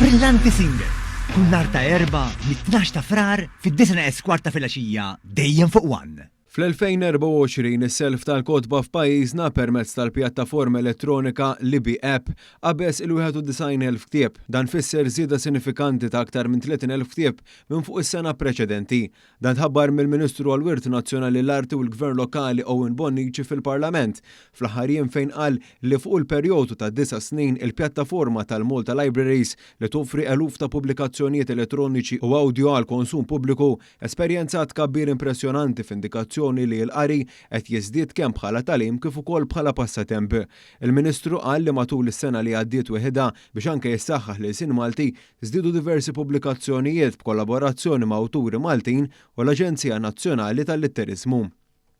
Brillanti Single, kull nhar ta' Erbgħa mit-12 ta' Frar fid-9:15 ta' filgħaxija dejjem fuq One. Fl-2024 is-self tal-kotba f'pajjiżna permezz tal-pjattaforma elettronika Libby App qabeż il-91,000 ktieb. Dan fisser żieda sinifikanti ta' aktar minn 30,000 ktieb minn fuq is-sena preċedenti. Dan tħabbar mill-Ministru għall-Wirt Nazzjonali, l-Arti u l-Gvern Lokali Owen Bonnici fil-Parlament fl-aħħar jiem, fejn qal li fuq il-perjodu ta' 9 snin il-pjattaforma tal-Malta Libraries, li toffri eluf ta' pubblikazzjonijiet elettroniċi u audio għal konsum pubbliku, esperjenzat tkabbir impressjonanti f'indikazzjoni li l-qari qed jiżdied kemm bħala tagħlim kif ukoll bħala passatemp. Il-Ministru qal li matul is-sena li għaddiet weħida, biex anke jissaħħaħ l-ilsien Malti, żdiedu diversi pubblikazzjonijiet b'kollaborazzjoni ma' awturi Maltin u l-Aġenzija Nazzjonali tal-Litteriżmu.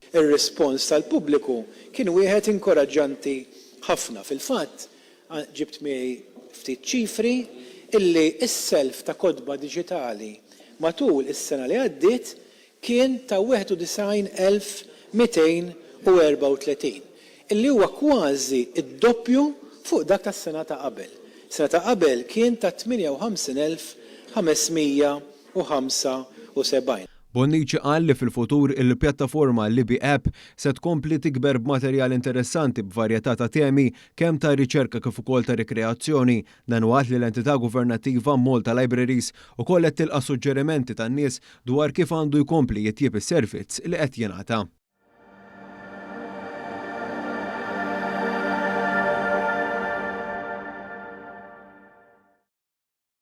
Ir-rispons tal-pubbliku kien wieħed inkoraġġanti ħafna. Fil-fatt, ġibt miegħi ftit ċifri illi s-self ta' kotba diġitali matul is-sena li għaddiet kien ta' 91,234, illi huwa kważi id-doppju fuq dak tas-sena ta' qabel. Sena ta' qabel kien ta' 58,575. Bonnici qal li fil-futur il-pjattaforma Libby App se tkompli tikber b'materjal interessanti b'varjetà ta' temi, kemm ta' riċerka kif ukoll ta' rikreazzjoni. Dan waqt li l-entità governattiva Malta Libraries ukoll qed tilqa' suġġerimenti tan-nies dwar kif għandu jkompli jitjieb is-servizz li qed jingħata.